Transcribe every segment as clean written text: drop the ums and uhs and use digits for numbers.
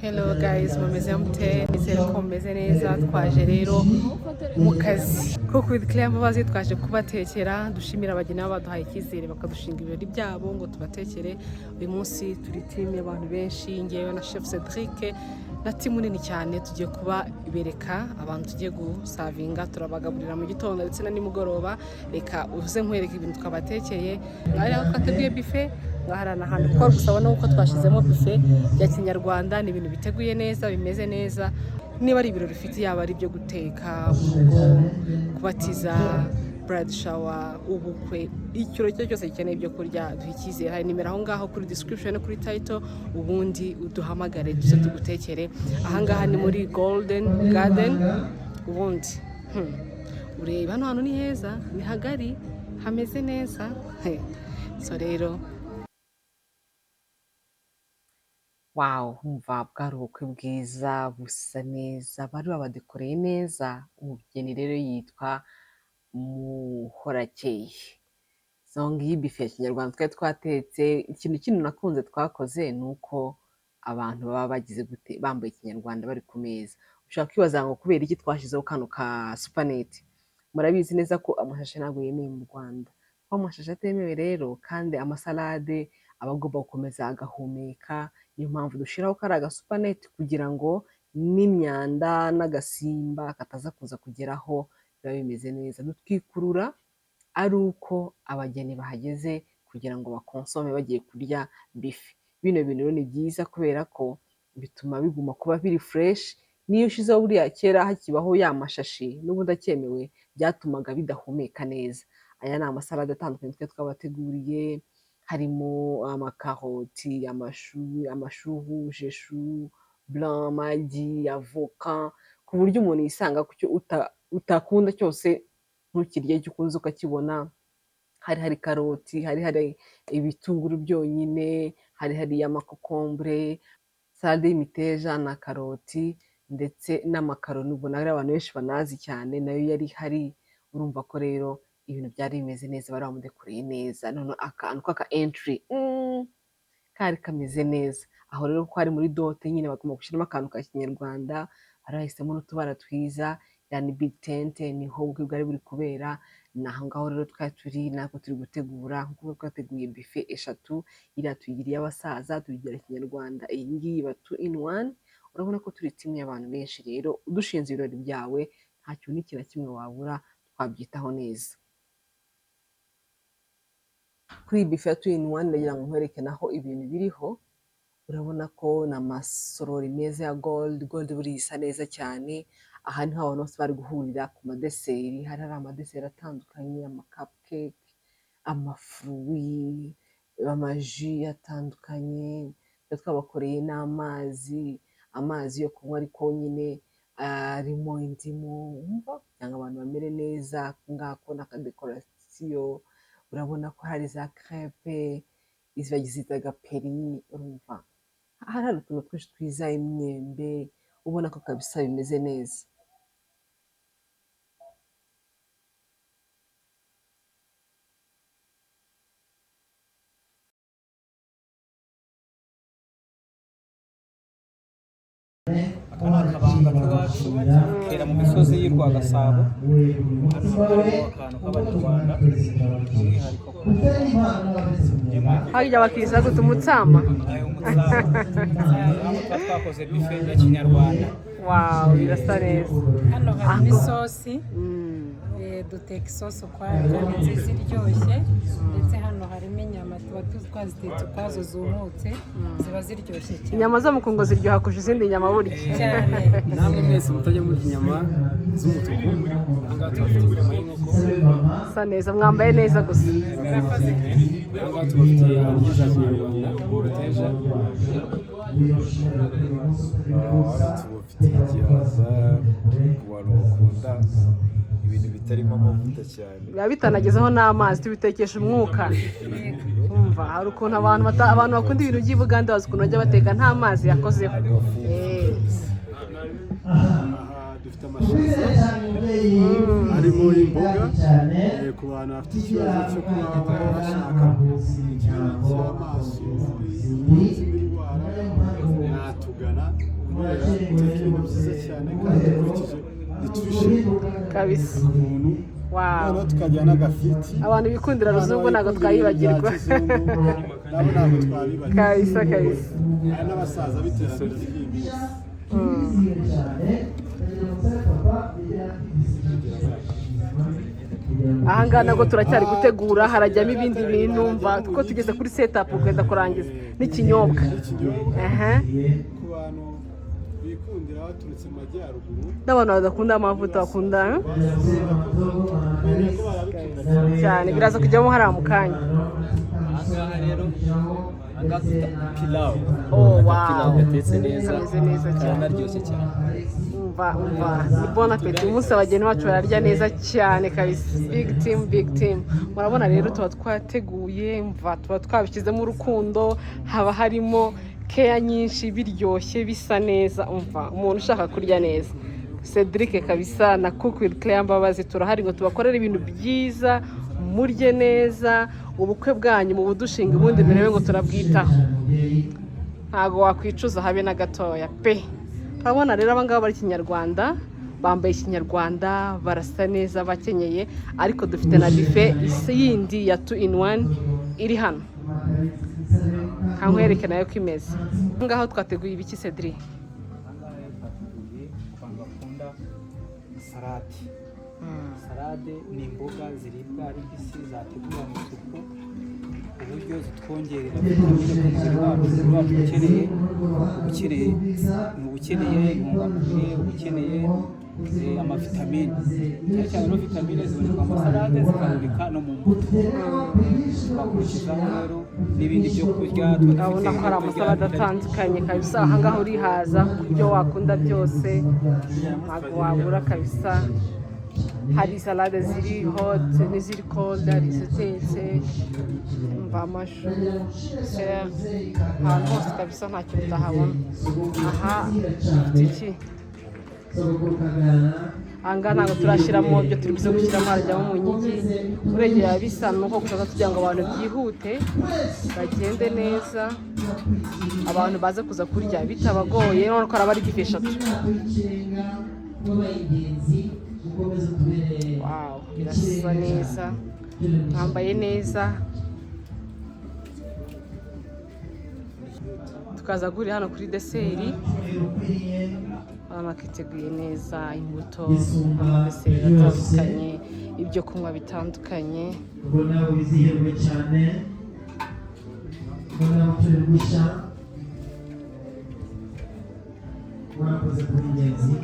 Hello guys, mumeze mute? Nizere ko mumeze neza. Twaje rero mu kazi Cook with Claire Mbabazi, twaje kubatekera. Dushimira abageni baba baduhaye icyizere bakadushinga ibirori byabo ngo tubatekere. Uyu munsi turi team y'abantu benshi, ngewe na Chef Cedric na team nini cyane. Tugiye kuba bereka abantu tugiye guservinga, turabagaburira mu gitondo ndetse na nimugoroba. Reka uze nkwereka ibintu twabatekeye. Ari aho twateguye buffet, ngaha ni ahantu kuko gusa ubona ko twashyizemo buffet ya kinyarwanda. Ni ibintu biteguye neza, bimeze neza. Niba ari ibirori ufite, yaba ari ibyo guteka mu rugo, kubatiza, bridal shower, ubukwe, ikirori icyo cyose gikeneye ibyo kurya, duha icyizere. Hari nimero aho ngaho kuri description no kuri title, ubundi uduhamagare tuze tugutekere. Ahangaha ni muri Golden Garden. Ubundi ureba hano hantu ni heza, ni hagari, hameze neza. So rero, Wow, umva bwari ubukwe bwiza busa neza, bari babadekoreye neza. Umugeni rero yitwa Muhorakeye. So ngiyi buffet ya kinyarwanda twari twatetse. Ikintu kindi nakunze twakoze ni uko abantu baba bagize gute, bambaye ikinyarwanda bari ku meza. Ushobora kwibaza ngo kubera iki twashyizeho kano ka supanete? Murabizi neza ko amashashi ntabwo yemewe mu Rwanda. Kuba amashashi atemewe rero, kandi amasalade aba agomba gukomeza agahumeka, niyo mpamvu dushyiraho kariya gasupanete kugira ngo n'imyanda n'agasimba kataza kuza kugeraho, biba bimeze neza. Dutwikurura ari uko abageni bahageze kugira ngo bakonsome bagiye kurya buffet. Bino bintu rero ni byiza kubera ko bituma biguma kuba biri fresh. Niyo ushizeho, buriya kera hakibaho ya mashashi, n'ubundi akemewe, byatumaga bidahumeka neza. Aya ni amasalade atandukanye twari twabateguriye, harimo amakaroti, amashu, amashu rouge, chou blanc, amagi, avoka, ku buryo umuntu yisanga ku cyo utakunda cyose ntukirye, icyo ukunze ukakibona. Hari hari karoti, hari hari ibitunguru byonyine, hari hari amakokombure, salade y'imiteja na karoti ndetse n'amakaroni, ubona ari abantu benshi banazi cyane, nayo yari ihari. Urumva ko rero ibintu byari bimeze neza, bari bamudekoreye neza. Noneho akantu k'aka entry kari kameze neza. Aho rero ko ari muri dot nyine, bagomba gushyiramo akantu ka kinyarwanda, bari bahisemo n'utubara twiza. Yani big tent niho ubukwe bwari buri kubera. Ni aho ngaho rero twari turi, natwe turi gutegura nk'uko twateguye buffet eshatu. Iriya tuyigira iy'abasaza, tuyigira kinyarwanda, iyi ngiyi iba two in one. Urabona ko turi team y'abantu benshi. Rero udushinze ibirori byawe, nta kintu n'iki na kimwe wabura, twabyitaho neza. Kuri iyi buffet ya two in one, ndagira ngo nkwereke naho ibintu biriho. Urabona ko ni amasorori meza ya gold. Gold buriya isa neza cyane. Aha niho abantu bose bari guhurira ku madessert. Hari hari amadessert atandukanye, amacupcake, amafruits, amajus atandukanye. Twari twabakoreye n'amazi, amazi yo kunywa ariko nyine arimo indimu, wumva kugira ngo abantu bamere neza. Ngako n'akadecoration, urabona ko hari za crêpe, izi bazitaga peri. Urumva hari hari utuntu twinshi twiza, imyembe, ubona ko kabisa bimeze neza. Aka ni akabanga k'iwacu kera mu misozi y'i Rwagasabo. Hano haba harimo akantu k'Abanyarwanda, umwihariko ku Harya bakisa gute, umutsama? Ayo umutsama. Hano tuba twakoze buffet ya kinyarwanda. Wow, birasa neza. Hano harimo isosi. Duteka isosi ukwayo kandi nziza iryoshye, ndetse hano harimo inyama tuba twazitetse ukwazo zumutse, ziba ziryoshye cyane. Inyama zo mu kungo ziryoha kurusha izindi nyama burya. Cyane. Namwe mwese mutajya murya inyama z'umutuku, ahangaha tubafite inyama y'inkoko. Sa neza, mwambaye neza gusa. Ahangaha tubafitiye indyo za kinyarwanda, uruteja. Hano tubafitiye igihaza ku bantu bakunda ibintu bitarimo amavuta cyane. Biba bitanagezeho n'amazi, tubitekesha umwuka. Umva, hari ukuntu abantu bakunda ibintu by'i Bugande bazi ukuntu bajya bateka nta mazi yakozeho. Aha dufite amashaza arimo imboga, ku bantu bafite ikibazo cyo kuba bashaka ikibazo cy'amaso, izindi ndwara, mwatugana. Kubera duteka ibintu byiza cyane kandi dukurikije nutrition Kabisa. umuntu. Noneho tukagira n'agafiti. Abantu bikundira Abantu ruzungu ntabwo bikundira ibintu bya twayibagirwa. kizungu, nabo ntabwo twabibagirwa. Kabisa kabisa. Hari n'abasaza b'iterambere ry'iyi minsi. Ahangaha nabwo turacyari gutegura, harajyamo ibindi bintu. Mva kuko tugeze kuri setup, kwenda kurangiza n'ikinyobwa. N'ikinyobwa. Aha. Ku bantu bikundira baturutse mu majyaruguru. N'abantu badakunda amavuta bakunda Bemeye ko barabikunda cyane. Cyane, biraza kujyamo hariya mu kanya. Ahangaha rero, ahangaha dufite pilawu. Oh, wow. Pilawu gatetse neza. Kameze neza cyane. Karanaryoshye cyane. Umva, umva, ni bon appétit. Umunsi abageni bacu bararya neza cyane kabisa. Big team, big team. Murabona rero tuba twateguye, mva tuba twabishyizemo urukundo, haba harimo keya nyinshi, biryoshye, bisa neza. Umva, umuntu ushaka kurya neza, Cedric kabisa na Cook with Claire Mbabazi turahari ngo tubakorere ibintu byiza, murye neza ubukwe bwanyu mu budushinga, ubundi murebe ngo turabwitaho, ntabwo wakwicuza habe na gatoya pe. Urabona rero abangaba bari kinyarwanda, bambaye ikinyarwanda, barasa neza, bakenyeye, ariko dufite na buffet isi yindi ya two in one iri hano, kankwereke nayo ko imeze. Ngaho twateguye ibiki, Cedric? Ahangaha rero twateguye ku bantu bakunda salade. Salade ni imboga ziribwa ari mbisi zateguwe isuku ku buryo zitwongerera vitamine ku mubiri wacu. Umubiri wacu ukeneye ni ukeneye intungamubiri, uba ukeneye amavitamine cyane cyane. Rero vitamine ziboneka mu masalade, zikaboneka no mu mbuto. Twakurikizaho rero n'ibindi byo kurya tuba dufite. Urabona ko hari ibyo kurya amasalade atandukanye kabisa. Ahangaha urihaza ku byo wakunda byose, ntabwo wabura kabisa. Hari salade ziri hot n'iziri cold, hari izitetse, mva amashu serve ahantu hose kabisa, nta kintu utahabona. Aha dufite iki? Ahangaha ntabwo turashyiramo ibyo turi buze gushyiramo, harajyamo umunyigi uregera. Bisa nuko gusa tugira ngo abantu byihute bagende neza, abantu baze kuza kurya bitabagoye. Urabona ko haraba ari buffet eshatu. Wow, birasa neza, mwambaye neza. Tukaza guhurira hano kuri dessert. Urabona ko iteguye neza, imbuto, amadessert atandukanye, ibyo kunywa bitandukanye. Ubona wizihirwe cyane, ubona turi gushya. Warakoze kuba ingenzi.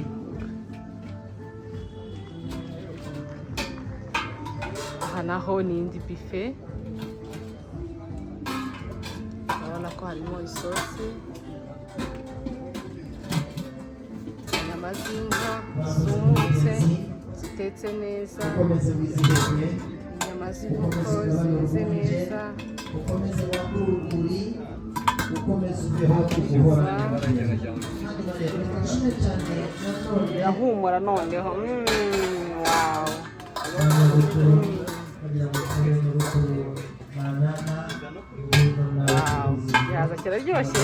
Aha naho ni indi buffet, urabona ko harimo isosi, inyama z'inka zumutse zitetse neza, Ukomeze wizihirwe. inyama z'inkoko zimeze neza. Ukomeze wagure urumuri, ukomeze ube hafi guhorana. Birahumura noneho. Wow. Wow, igihaza kiraryoshye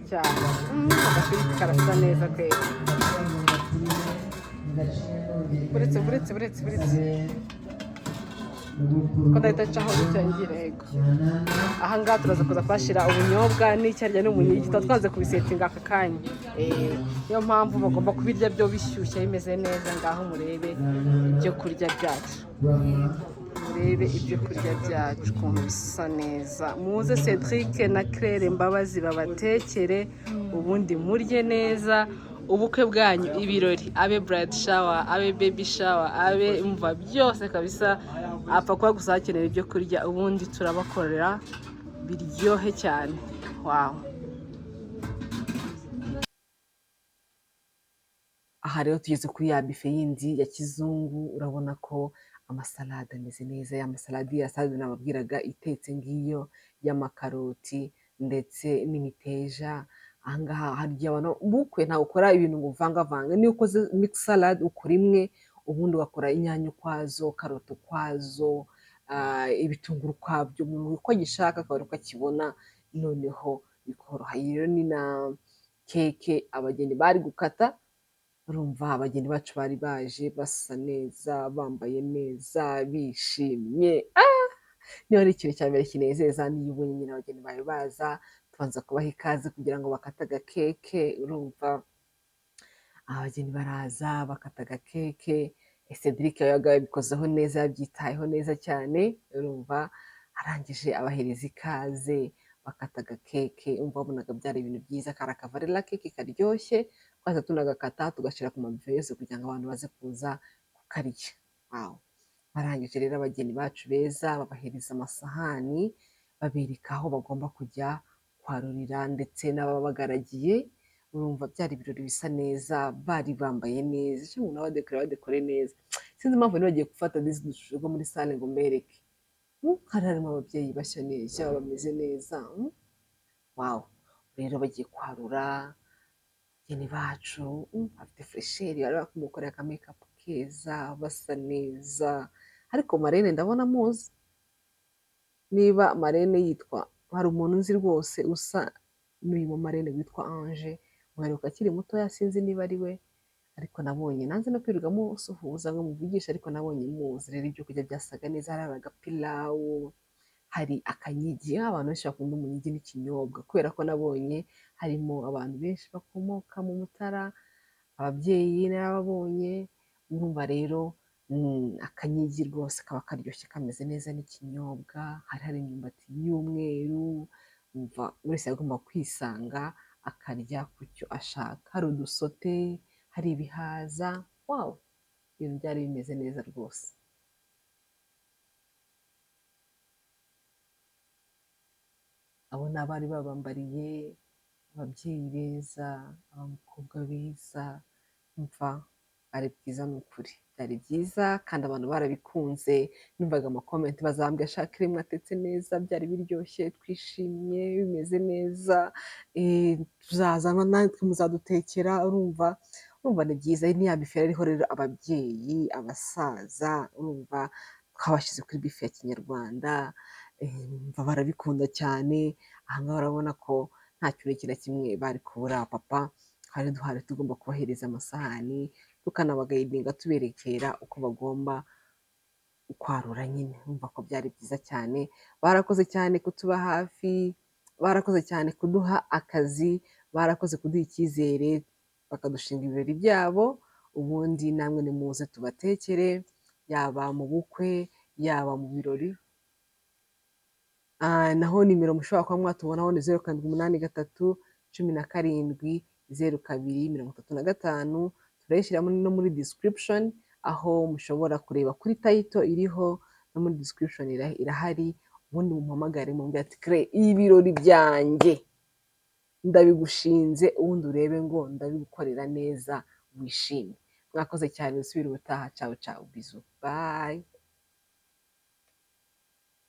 cyane. Agafiriti karasa neza kweri. Buretse, buretse, buretse, buretse ko ndahita ncaho gutya ngira yego. Aha ngaha turaza kuza kuhashyira ubunyobwa n'icyarya n'umunyigi, tuba twanze kubisettinga aka kanya. Niyo mpamvu bagomba kubirya byo bishyushye bimeze neza. Ngaho murebe ibyo kurya byacu, murebe ibyo kurya byacu ukuntu bisa neza. Muze Cedric na Claire Mbabazi babatekere, ubundi murye neza ubukwe bwanyu, ibirori, abe bride shower, abe baby shower, abe umva byose kabisa, apfa kuba gusa hakenewe ibyo kurya, ubundi turabakorera biryohe cyane. Wow. Aha rero tugeze kuri ya buffet yindi ya kizungu. Urabona ko amasalade ameze neza, ya masalade, ya salade nababwiraga itetse ngiyo, y'amakaroti ndetse n'imiteja. Ahangaha hari igihe abantu bukwe ntabwo ukora ibintu ngo uvangavange. Niyo ukoze mix salad, ukora imwe, ubundi ugakora inyanya ukwazo, karoti ukwazo, ibitunguru ukwabyo, umuntu uko agishaka akabona uko akibona noneho. bikoroha. Iyi rero ni na keke abageni bari gukata. Urumva abageni bacu bari baje basa neza, bambaye neza, bishimye. Niba ari ikintu cya mbere kinezeza niyo ubonye nyine abageni bawe baza, tubanza kubaha ikaze kugira ngo bakate agakeke. Urumva abageni baraza bakata agakeke, Cedric yabaga yabikozeho neza, yabyitayeho neza cyane. Urumva arangije abahereza ikaze, bakata agakeke. Umva wabonaga byari ibintu byiza, kari akavarela keke karyoshye, twahise tunagakata tugashyira ku mabife yose kugira ngo abantu baze kuza kukarya. Wow. Barangije rero abageni bacu beza babahereza amasahani, babereka aho bagomba kujya kwarurira ndetse n'ababagaragiye. Urumva byari ibirori bisa neza, bari bambaye neza, icyo umuntu aba adekora badekore neza. Sinzi impamvu nibagiye gufata disi dushusho rwo muri sale ngo mbereke. Hari harimo ababyeyi bashya neza, bameze neza. Wow. Rero bagiye kwarura abageni bacu, bafite fresheri, bari bakumukorera aka makeup keza, basa neza. Ariko marene ndabona muzi, niba marene yitwa, hari umuntu nzi rwose usa n'uyu mu marene witwa Ange, muheruka akiri mutoya, sinzi niba ari we, ariko nabonye nanze no kwirirwa musuhuza ngo muvugishe, ariko nabonye muzi. Rero ibyo kurya byasaga neza, hari agapilawu, hari akanyigi, abantu benshi bakunda umunyigi n'ikinyobwa, kubera ko nabonye harimo abantu benshi bakomoka mu Mutara, ababyeyi narababonye. Urumva rero akanyigi rwose kaba karyoshye kameze neza n'ikinyobwa, hari imyumbati y'umweru. Umva buri wese agomba kwisanga akarya ku cyo ashaka, hari udusote, hari ibihaza. Wow, ibintu byari bimeze neza rwose. Abo ni abari babambariye, ababyeyi beza, abakobwa beza. Umva ari byiza ni ukuri, byari byiza kandi abantu barabikunze. Numvaga amakomenti bazambwira shaka rimwe atetse neza, byari biryoshye, twishimye, bimeze neza, tuzazana natwe muzadutekera. Urumva ni byiza. Ni ya bife iriho rero ababyeyi, abasaza, urumva twabashyize kuri bife ya kinyarwanda, barabikunda cyane. Aha ngaha urabona ko nta kintu na kimwe bari kubura. Papa twari duhari tugomba kubahereza amasahani, tukanabagayidinga tuberekera uko bagomba kwarura nyine. Urumva ko byari byiza cyane, barakoze cyane kutuba hafi, barakoze cyane kuduha akazi, barakoze kuduha icyizere, bakadushinga ibirori byabo. Ubundi namwe nimuze tubatekere, yaba mu bukwe, yaba mu birori. Naho nimero mushobora kuba mwatubonaho ni 0783 17 02 35. Turayishyiramo no muri description, aho mushobora kureba kuri title iriho, no muri description irahari. Ubundi mumpamagare mumbwire ati Kre, ibirori byanjye ndabigushinze, ubundi urebe ngo ndabigukorera neza wishime. Mwakoze cyane, usubire ubutaha. Ciao ciao, bizu, bye.